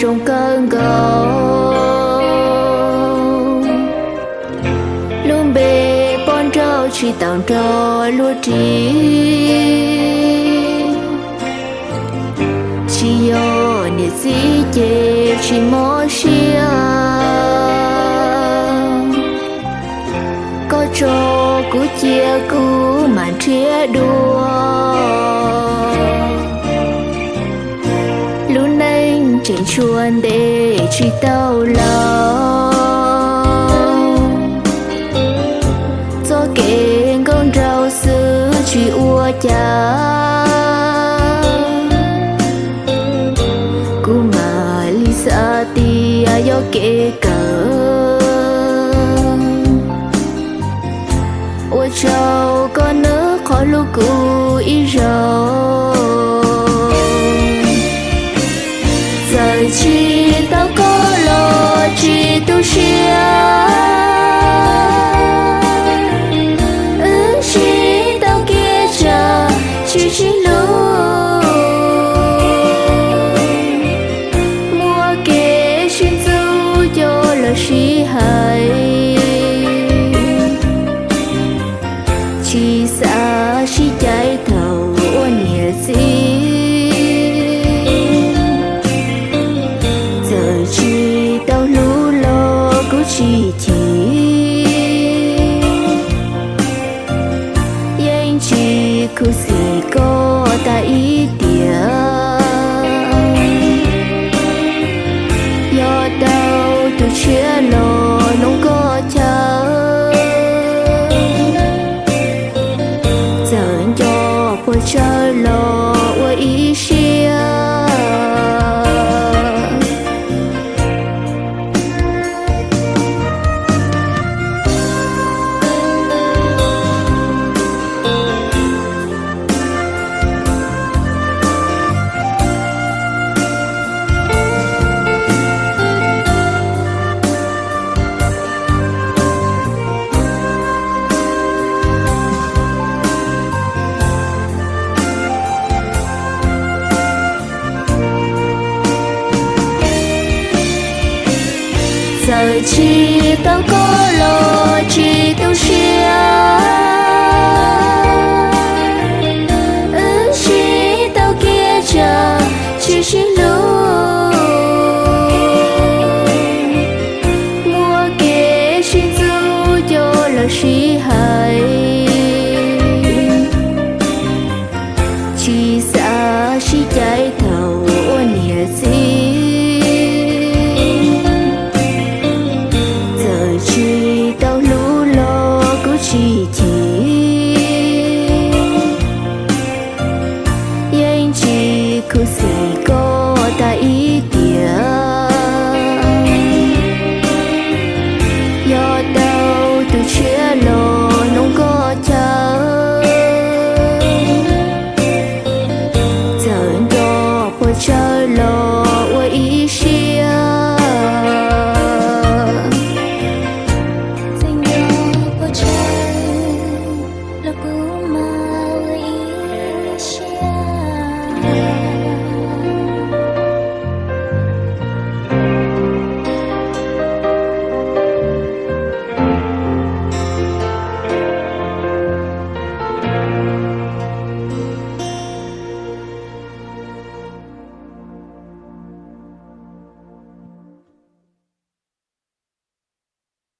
zoo kawg nkaus. Lub npe poj nrauj tsis tau nrog luag ris, tsis yog niam txiv ces tsis mob siab. Koj tso kuv cia kuv mam nrhiav dua. Lub neej tseem tshuav ntev tsis tau laus, txoj kev nkauj nraug xwb tsis ua cas. Kuv mam li xav tias yog kev kawm, ua tsaug koj nws qhov hlub kuv ib zaug. Txawm tsis tau koj los tsis tu siab, wb sib tau kev tsa tsis sib hlub. Muaj kev sib ntxub coj los sib hais, tsis xav sib cais thaum ua niam txiv. Txawm tsis tau hlub los kuv tsis chim, yeej tsis khuv xim koj tag ib tiam. Yog tau tus tshiab los hloov koj chaw, txawm nco puas tsawg los ua ib siab. Txawm tsis tau koj los tsis tu siab,